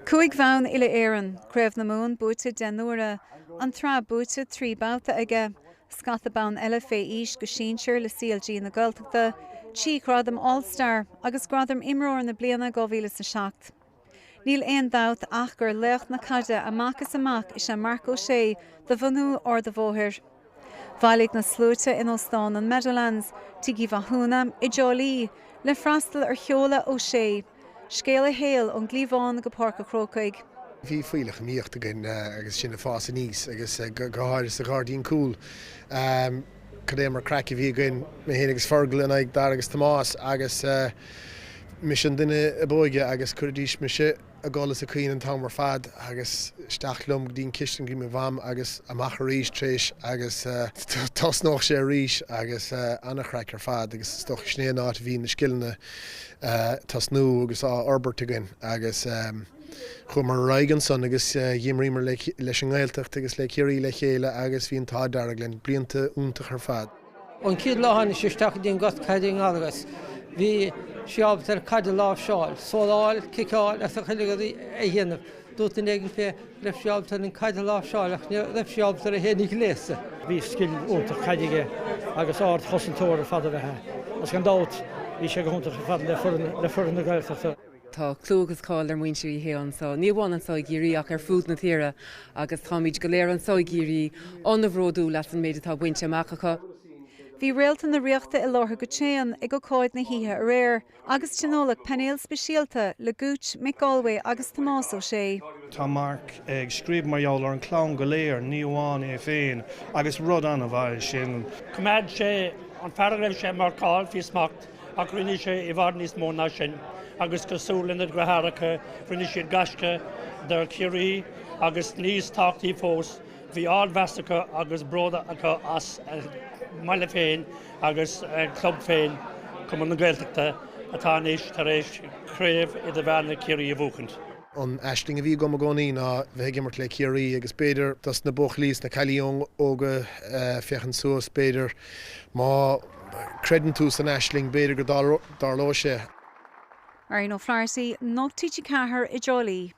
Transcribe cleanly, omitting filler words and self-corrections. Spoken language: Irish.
Cúig bhonn uile-Éireann, Craobh na Mumhan buaite 10 n-uaire, an tsraith buaite 3 babhta aige, scata bonn eile fé aois go sinsir le CLG na Gaeltachta, 3 ghradam All Star agus gradam Imreoir na Bliana 2007. Níl aon dabht ach gur laoch na caide amach is amach is ea Marc Ó Sé de bhunú Ard an Bhóthair. Bhailigh na sluaite in Óstán an Meadowlands, Tigh Uí Mhathúna, i dTrá Lí, le freastal ar sheoladh Ó Sé, scéal a shaoil ón gcliabhán go Páirc an Chrócaigh. Bhí fuílleach iomaíocht againn agus sinn ag fás aníos agus go háirithe sa ghairdín cúil. Cad é mar craic a bhí againn, mé féin agus Fergal in aghaidh Dara agus Tomás agus mise an duine ab óige agus chuiridís mise ag gol is ag caoineadh an t-am ar fad agus isteach liom go dtí an chistin go dtí mo mham agus amach arís tar éis agus thosnódh sé arís agus an-chraic ar fad agus is dócha sin é an áit a bhí na scileanna tosnú agus á fhorbairt againn agus chuamar ar aghaidh ansan agus dh'imríomar leis an nGaeltacht agus le Ciarraí le chéile agus bhí an t-ádh dearg linn. Blianta iontach ar fad. An chéad lá a tháinig sé isteach go dtí an gort caide i nGargas bhí sé ábalta ar caid a láimhseáil, scóráil, ciceáil agus chuile rud a dhéanamh. Dúirt duine éigin fé go raibh sé ábalta ar an caid a láimhseáil ach ní raibh sé ábalta ar é féin a ghléasadh. Bhí scil iontach caide aige agus ard-chosantóir ar fad ab ea é. Agus gan dabht bhí sé go hiontach ar fad le foireann na Gaeltachta. Tá clú agus cáil ar mhuintir Uí Shé anso, ní amháin anso i gCiarraí ach ar fud na tíre agus táimid go léir anso i gCiarraí an-bhródúil as an méid atá bainte amach acu. Bhí réalta na Ríochta i láthair go tréan ag ócáid na hoíche aréir agus tionóladh painéal speisialta le Gooch, Mick Galwey agus Tomás Ó Sé. Tá Mark ag scríobh mar gheall ar an chlann go léir, ní amháin é féin, agus rud an-mhaith é sin. Choimeád sé an fear a raibh sé ag marcáil faoi smacht Ach rinne sé i bhfad níos mó ná sin agus cosúil lena dheartháireacha rinne siad gaisce do Chiarraí agus níos tábhachtaí fós bhí ardmheas acu agus bród acu as a mbaile féin agus a gclub féin, Cumann na Gaeltachta, atá anois tar éis Craobh Idirmheánach Chiarraí a bhuachaint. An aisling a bhí agam i gcónaí ná bheith ag imirt le Ciarraí agus b'fhéidir dos na buachaillí is na cailíní óga féachaint suas, b'fhéidir má creideann tú san aisling b'fhéidir go dtarlóidh sé. Marion O'Flaherty, Nuacht TG4 i dTrá Lí.